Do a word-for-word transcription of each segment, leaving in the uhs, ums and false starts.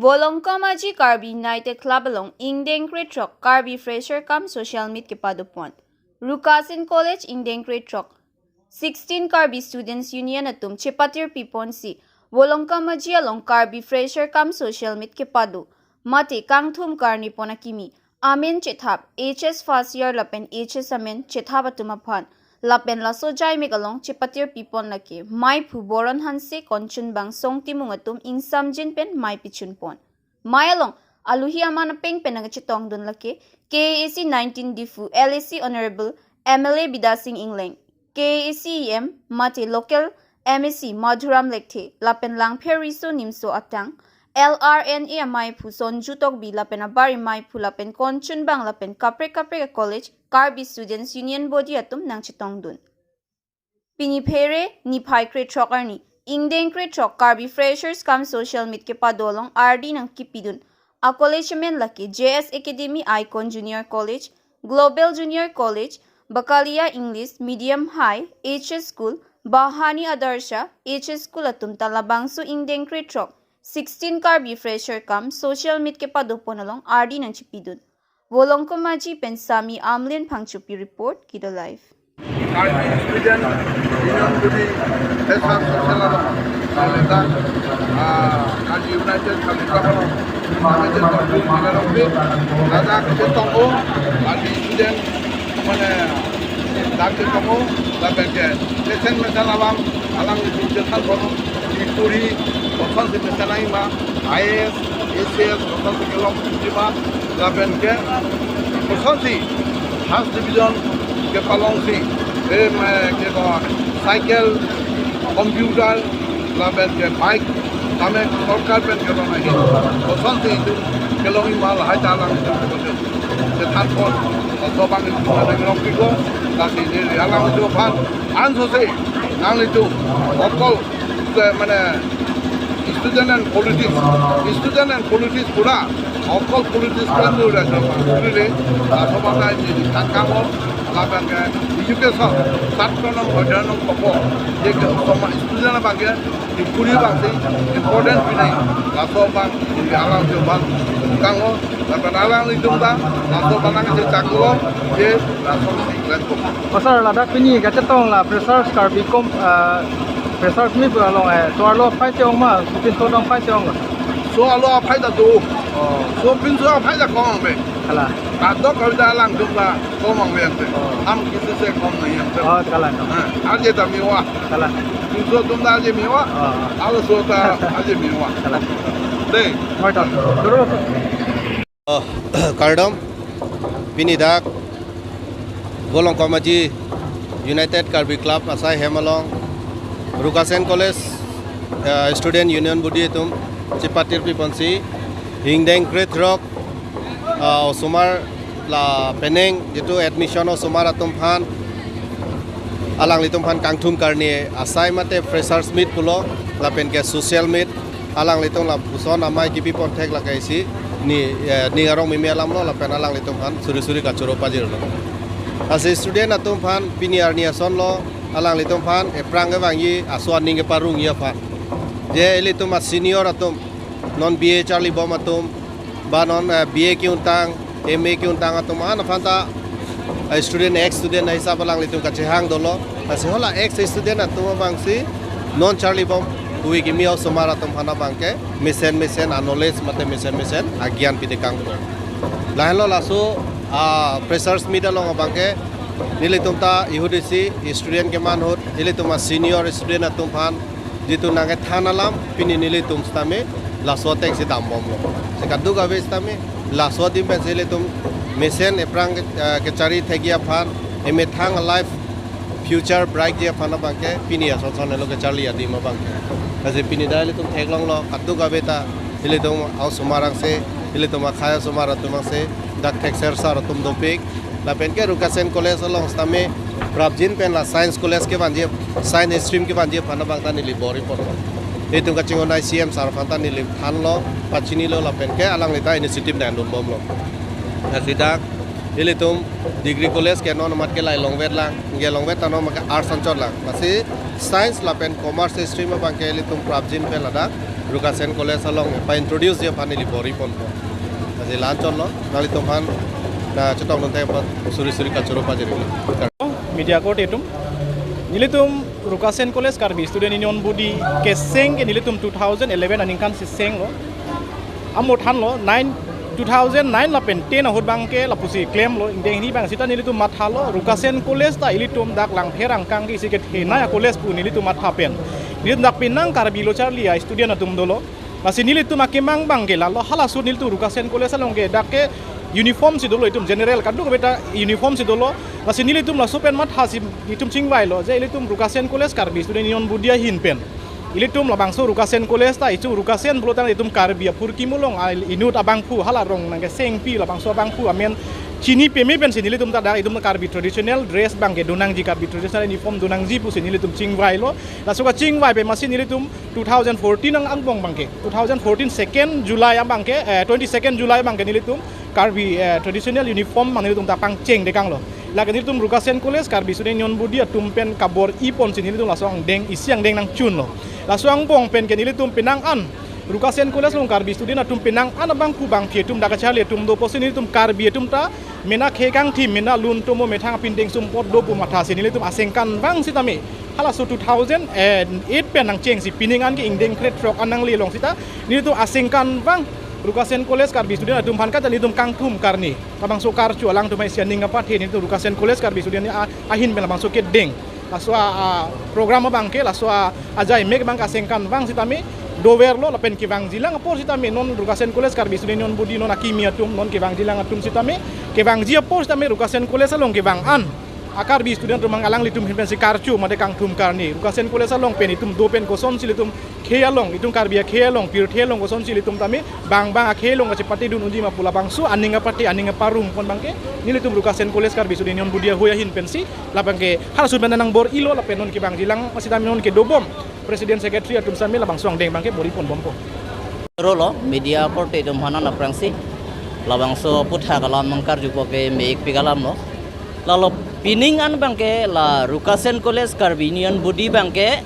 Volongkom Aji Karbi United Club along ingdeng krethrok Karbi Fresher cum Social Meet kepadopon. Rukasen College ingdeng krethrok sixteen Karbi Students Union atum chepatirpiponsi Volongkom Aji along Karbi Fresher cum Social Meet kepado. Mate kangthum karnipon akimi amen chethap H S first year lapen H S amen chethap atum aphan. Lapen laso jaimek along chepatirpipon lake maiphu Boron Hanse, Konchunbang Song Timung atum ingsamjin pen mei pichunpon. Mei along aluhi aman apeng pen nangchetongdun lake K A A C nineteen Diphu L A C Honorable M L A Bidya Sing Engleng, K A A C E M mate local M A C Madhuram Lekthe lapen Langpher Riso Nimso Atang, L R N A amaiphu Sonju Tokbi lapen abari maiphu lapen Konchunbang lapen kaprek kaprek a college Karbi Students Union body atum nangchetongdun. Pini phere niphai krethrok arni ingdeng krethrok Karbi Freshers cum Social Meet kepado along ardi nangkipidun a college amen lake J S Academy, Icon Junior College, Global Junior College, Bakalia English Medium High, H S School, Bahani Adarsha H S School atum ta labangso ingdeng krethrok sixteen Karbi Fresher cum Social Meet kepadopon along ardi nangchipidun. Volongkom Aji pen Sami Amlin Phangchopi report, Kido Live. Karbi Student Union Body Freshers Social along, ah, Karbi United Karbi Club along, kami chetong, kami chetong, ladak chetong o, Karbi Student, mane, dak chetong o, lapen ke, mesen mesen alam, alanglitum chethan kono, di puri, kosonsi mesen aima, I A S, A C S, kosonsi kelong, di ma, lapen ke, kosonsi first division kepalongsi, eh, me, ke ko, cycle, computer, lapen ke bike, tame sorkar pen kelong ahi. Kosonsi itum kelongji ma lahai ta alanglitum chethan pon. Laso abang itum nang long piko, lasi neli alanglitum aphan ansose nanglitum okol, eh, mane, student and politics, student and politics pura, okol politics pen dura jama pura le, laso abang ini tangkang o, lapen ke education, satro nang order nang kopo, ye ke sama student abang ke, di puri abangsi important pinai, laso abang ini alanglitum aphan kang o, lapen alanglitum ta, laso abang nangchechak o, ye, laso abang si klen ko. O sir, ladak pini kachetong la Freshers Karbi Com, ah, Freshers Meet along, eh, so-arlo aphai si ong ma, sopinso dam aphai si ong? So-arlo aphai ta do. Oh. Sopinso aphai ta kong be. Kalang. Kadokave ta alanglitum ta kong mang be ante. Oh. Hum kisi se kam nahi ante. Oh, kalang. Ha, arje ta miwa. Kalang. Pinso atum ta arje miwa. Oh. Arloso ta arje miwa. Kalang. Dei. Moi ta. Doro. Oh, kardom, pini dak Volongkom Aji United Karbi Club asai hem along Rukasen College, eh, Student Union Body atum chepatirpiponsi ingdeng krethrok, eh, osomar la penang jitu admission osomar atum aphan, alanglitum aphan kangthum karni asai mate Freshers Meet pulo, lapen ke Social Meet, alanglitum lapuson amei kipipon thek lake isi, ni, eh, ning arong mimi alam lo, lapen alanglitum aphan suri suri kachoro pajirlo. Lasi student atum aphan pini arni ason lo, alanglitum aphan ephrang kevangji, aso aning keparungji aphan. Je ilitum a senior atum, non B A charlibom atum, ba non, eh, B A ke-un tang, M A ke-un tang atum an aphan ta, eh, student, ex student ahisap alanglitum kachehang dolo. Lasi hala ex student atum abangsi non charlibom, hui kimi osomar atum aphan abangke mesen mesen a-knowledge mate mesen mesen agyan pite kangpo. Lahenlo laso, ah, Freshers Meet along abangke nelitum ta ihut isi student keman ahut, ilitum a senior student atum aphan jitu nangkethan alam pini nelitum sitame laso atengsi dambomlo. Si kadokave sitame laso adim pensi ilitum mesen ephrang ke, eh, kechari thekji aphan, emethang life future bright ji aphan abangke pini ason ason helo kecharli adim abangke. Lasi pini dak ilitum theklonglo kadokave ta ilitum a osomar angse, ilitum akhei osomar atum angse, dak thekser sar atum dopik, lapen ke Rukasen College along sitame prapjin pen la Science College kevanji, Science Stream kevanji aphan abang ta neli bor-ipo. Itum kachinghon I C M sar aphan ta neli thanlo, pachinilo lapen ke alangli ta initiative nangdunbomlo. Lasi dak Ilitum degree college ke non amat ke lahai longvet lang, nge longvet ta non amat ke arts anchot lang. Lasi science lapen commerce stream abang ke ilitum prapjin pen ladak Rukasen College along pa-introduce ji aphan ili bor-i ponpo. Lasi la-anchot lo, nanglitum aphan nangchetongdun thek apot suri suri kachoro pajirlo. Media court atum, nelitum Rukasen College Karbi Student Union Body keseng ke nelitum two thousand eleven aningkan si senglo. Amo thanlo, nine, two thousand nine lapen ten ahut abang ke lapusi klemlo, ingdeng hini abang sita nelitum mathalo, Rukasen College ta ilitum dak Langpher angkang ke isi kethenei a-college pu nelitum matha pen. Nelitum dak penang Karbi lo charli a-student atum dolo. Lasi nelitum akemang abang ke lalo, halaso nelitum Rukasen College along ke dak ke uniform si dolo, itum general kadokave ta uniform si dolo. Lasi nelitum laso pen mathasi itum chingvailo, je ilitum Rukasen College Karbi Student Union Body ahin pen ilitum labangso Rukasen College ta ichu Rukasen pulo tangte itum Karbi aphurkimo along a-inut abangphu, hala rong nangkesengpi labangso abangphu amen chini peme pensi nelitum ta dak itum Karbi traditional dress abang ke donangji, Karbi traditional uniform donangji pusi nelitum chingvailo. Laso kachingvai pen masi nelitum two thousand fourteen ang angbong abang ke, two thousand fourteen second July abang ke, eh, twenty-second July abang ke nelitum Karbi, eh, traditional uniform abang nelitum ta pangchengdekanglo. Lake nelitum Rukasen College Karbi Student Union Body atum pen kabor-i ponsi nelitum laso angdeng, isi angdeng nangchunlo. Laso angbong pen ke nelitum penang an Rukasen College along Karbi student atum penang an abangphu bangphi atum dak kacharli atum do pusi nelitum Karbi atum ta mena khei kangthim, mena lun tomo methang apindeng sumpot do pu mathasi nelitum asengkan abang sitame halaso two thousand eight pen nangchengsi pining an ke ingdeng krethrok an nangle along sita nelitum asengkan abang Rukasen College Karbi student atum aphan kata nelitum kangthum karni labangso karcho alangtum isi aning apathe nelitum Rukasen College Karbi student a-, ahin pen labangso kedeng. Laso a, a, program abang ke, laso a, ajai mek abang ke asengkan abang sitame doverlo lapen kevangjilang apor sitame non Rukasen College Karbi Student Union Body non akimi atum, non kevangjilang atum sitame, kevangji apor sitame Rukasen College along kevang an a-Karbi student atum abang alanglitum ahin pensi karcho mate kangthum karni. Rukasen College along pen itum do pen kosonsi ilitum khei along, itum Karbi akhei along, pirthe along kosonsi ilitum tame bang bang akhei along kachepatedun unji ma pu labangso aning apathe aning aparong pon abang ke nelitum Rukasen College Karbi Student Union Body ahoi ahin pensi labang ke halaso pen nangbor-ilo lapen non kevangjilang sitame non kedobom President Secretary atum sitame labangso angdeng abang ke bor-i ponbompo. Rolo media korte atum aphan aphrangsi labangso aputhak alam nangkarjupo ke me-ik pik alamlo. Lalo pining an abang ke la Rukasen College Karbi Union Body abang ke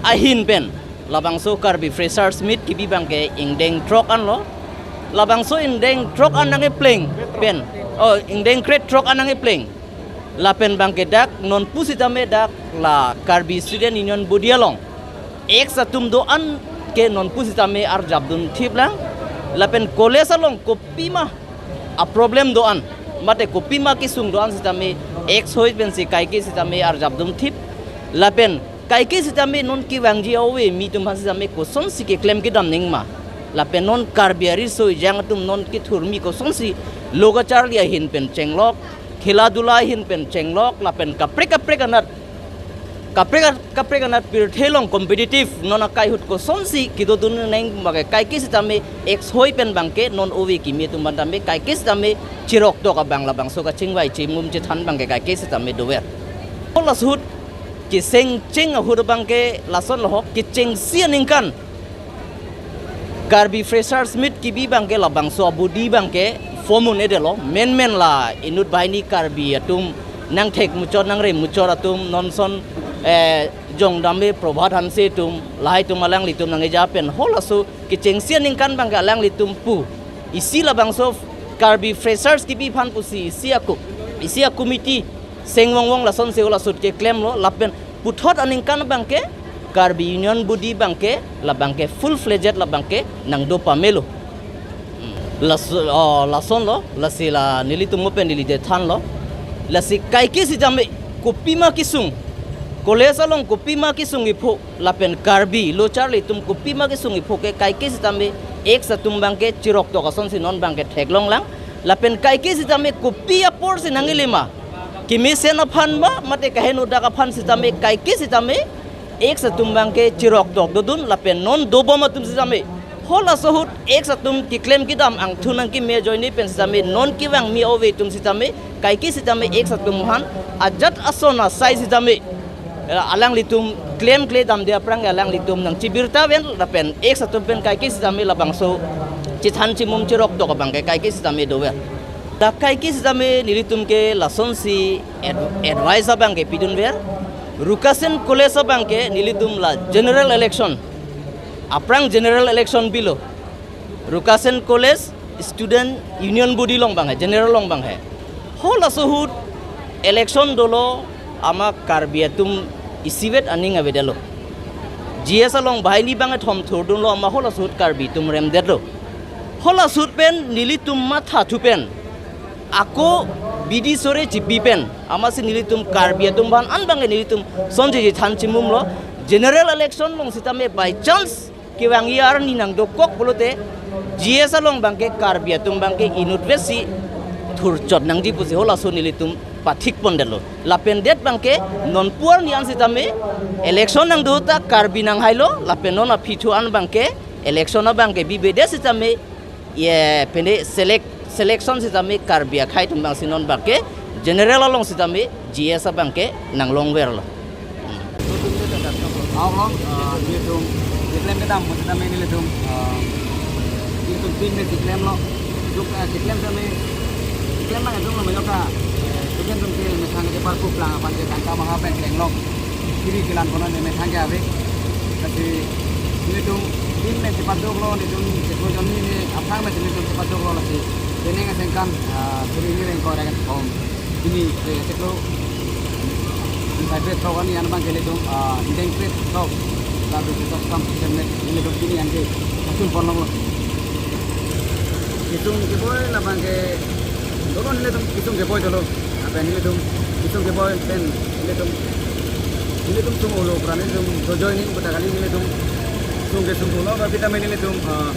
ahin pen labangso Karbi Freshers Meet kibi abang ke ingdeng throk anlo. Labangso ingdeng throk an nangkepleng pen, oh, ingdeng krethrok an nangkepleng lapen abang ke dak non pusitame dak la Karbi Student Union Body along ex atum do-an ke non pusitame arjapdun thiplang. Lapen college along kopima a-problem do-an mate kopima kesung do-an sitame ex hoi pensi kaike sitame arjapdun thip. Lapen kaike sitame non kevangji ove mi atum aphan sitame kosonsi keklem kedam nangma. Lapen non Karbi ariso ejang atum non kethurmi kosonsi lo kacharli ahin pen chenglok, khela dula ahin pen chenglok, lapen kaprek kaprek anat, kaprek kaprek anat pirthe along competitive non akai ahut kosonsi kedodun nangma ke kaike sitame ex hoi pen abang ke non ove kimi atum aphan tame kaike sitame chiroktok abang labangso kachingvai chimum chethan abang ke kaike sitame dover. Halaso ahut keseng cheng ahut abang ke lasonlo, kechengsi aningkan Karbi Freshers Meet kibi abang ke labangso a-body abang ke form un-edetlo, menmen la inut banghini Karbi atum nangthek muchot nangrem muchot atum nonson, eh, Jongdame, Prabhat Hanse atum, lahai atum alanglitum nangkeja pen halaso kechengsi aningkan abang ke alanglitum pu isi labangso Karbi Freshers kibi aphan pusi isi aku, isi a-committee sengvongvong lasonsi halaso ahut keklemlo lapen puthot aningkan abang ke Karbi Union Body abang ke labang ke full fledged labang ke nangdo pamelo. Hmm. Las-, oh, lasonlo, lasi la nelitum mo pen neli chethanlo. Lasi kaike sitame kopima kesung, college along kopima kesung ipho lapen Karbi lo charli atum kopima kesung ipho ke kaike sitame ex atum abang ke chiroktok asonsi non abang ke theklonglang. Lapen kaike sitame kopi aporsi nangkele ma, kemesen aphan ma mate kaheno dak aphan sitame kaike sitame ex atum abang ke chiroktok dodun lapen non dobom atum sitame halaso ahut ex atum keklem kedam angthun nangkeme ajoine pen sitame non kevangmi ove atum sitame kaike sitame ex atum aphan ajat ason asai sitame, eh, alanglitum klemkle damde aphrang alanglitum nangchibirta ven lapen ex atum pen kaike sitame labangso chethan chimum chiroktok abang ke kaike sitame dover. Dak kaike sitame nelitum ke lasonsi ad-, advice abang ke pidunver. Rukasen College abang ke nelitum la general election, aphrang general election bilo. Rukasen College Student Union body along abang he, general along abang he. Halaso ahut election dolo, amat Karbi atum isivet aning avedetlo. G S along banghini bangkethom thurdunlo, amat halaso ahut Karbi atum remdetlo. Halaso ahut pen nelitum mathathu pen, ako bidi sore chipi pen, amatsi nelitum Karbi atum aphan an abang ke nelitum sonji than chimumlo. General election along sitame by chance kevangji arni nangdokok pulote, G S along abang ke Karbi atum abang ke inutvetsi thurchot nangji pusi halaso nelitum pathik pondetlo. Lapen det abang ke non pu arni an sitame election nangdo ta Karbi nanghailo, lapen non aphi thu an abang ke election abang ke bibedet sitame, ye pende select, selection sitame Karbi akhei atum abangsi non abang ke general along sitame G S abang ke nanglongverlo. Aoklo, eh, nelitum, nelitum kedam, maksudnya nelitum, eh, nelitum pin me chiklemlo. Juk, eh, chiklem sitame, chiklem abang ejonglo, majoka, eh, chiklem atum ke methang ke parku plang aphan ke tangka maha pen klenglok. Kiri kelang kono ne methang ke ave. Lasi nelitum pin me chepadoklo, nelitum chiklo jonni ne aphrang me nelitum chepadoklo, lasi penang asengkan, eh, suri ni rengko rengko. Pini, eh, chiklo, ingkoi kre throk arni an abang ke nelitum, ah, ingdeng kre throk, Karbi Resource Scrum Social Meet, nelitum pini an ke kachun ponlonglo. Kesung keboi labang ke, dolo nelitum kesung keboi dolo. Lapen nelitum kesung keboi pen nelitum, nelitum sung-olo pura nelitum do joining puta kali, nelitum sung kesung-olo, ba kita main nelitum, ah,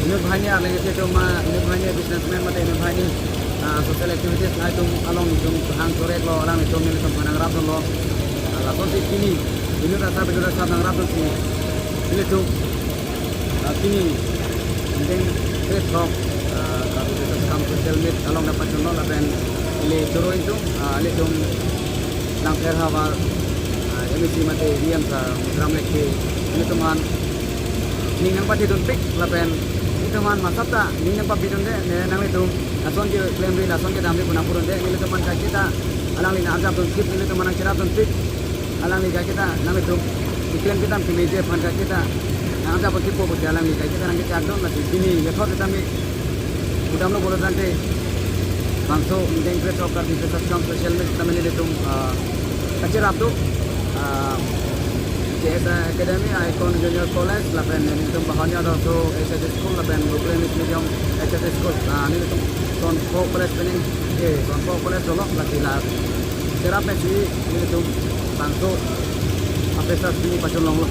inut banghini arleng isi atum ma, inut banghini businessman mate inut banghini, ah, social activities atum along nelitum hang choreklo, alanglitum nelitum aphan nangrapdunlo. Ah, lasonsi pini inut asap inut asap nangrapdunsi nelitum, ah, pini ingdeng kre throk, ah, Karbi Resource Scrum Social Meet along dapat chunlo lapen ili choro ingtung, ah, ilitum Langpher havar, ah, M A C mate D M sir, Ram Lekhi, ilitum aphan ning nangpathidunpik lapen ilitum aphan masap ta ning nangpabidunde, ne nanglitum lason keklemri, lason kedamri pu nangpudunde, nelitum aphan kaiketa alangli nang-arjapdunpik, nelitum aphan nangcherapdunpik, alangli kaiketa nanglitum keklem kedam kemeji aphan kaiketa nang-arjapdunpikpo pusi alangli kaiketa nangkechakdun, lasi pini methot sitame pudamlo pulo tangte, bangso ingdeng kre throk Karbi Resource Scrum Social Meet sitame nelitum, ah, kacherap do, ah, J S I Academy, Icon Junior College, lapen nelitum Bahania Doso H S School, lapen Google English Medium H S School, ah, nelitum Sonpo College pening, eh, Sonpo College dolo, lasi la cherap mesi nelitum bangso a-freshers pini pachunlonglo.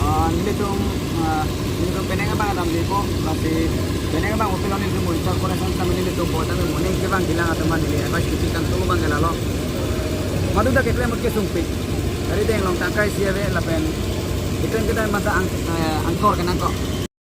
Ah, nelitum, ah, nelitum penang abang damjipo, lasi penang abang opilon nelitum Murinchak College an tame nelitum bo tame moning kevang kelang atum aphan neli advice kipi kangtung abang ke lalo. Madu ta keklem kesungpik. Kari deng along tangka isi ave lapen keklem kedam masa ang, eh, angkor kenangkok.